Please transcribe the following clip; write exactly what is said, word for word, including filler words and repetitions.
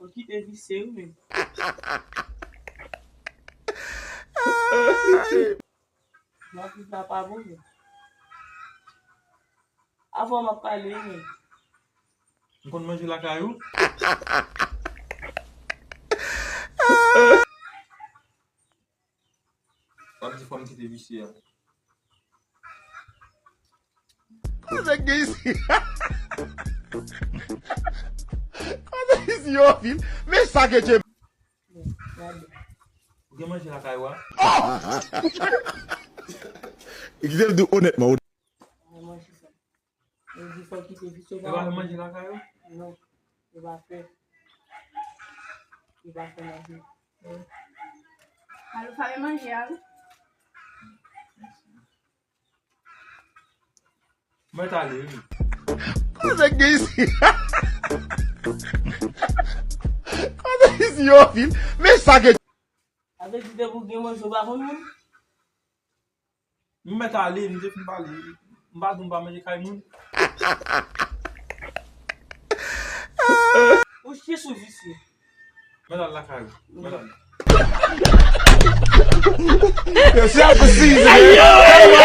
Fò kite visye wi menm. Mwen pi pa pa bon menm. Avan m ap pale wi menm. M konn manje lakay ou. W ap di fò m kite visye a. Koze gen isi. Koze isi yo fil. Men sa ke Dye. Ou gen manje lakay ou a? Kite m di w onètman. Mwen manje sa. Yo di fò kite visye. Yo pa fè manje lakay ou? Non. Yo pa fè. Yo pa fè manje. Alo, fè manje a wi. Mwen t ale wi. Koze gen isi. Koze isi yo fil. Men sa ke. Sa vle di depi w gen manje ou pa konn moun? M mèt ale, m te fin pale. M pa di m pa manje kay moun. Ou chye sou visye. Mèt al lakay ou. Mèt al. Yo, se ap sezi, men.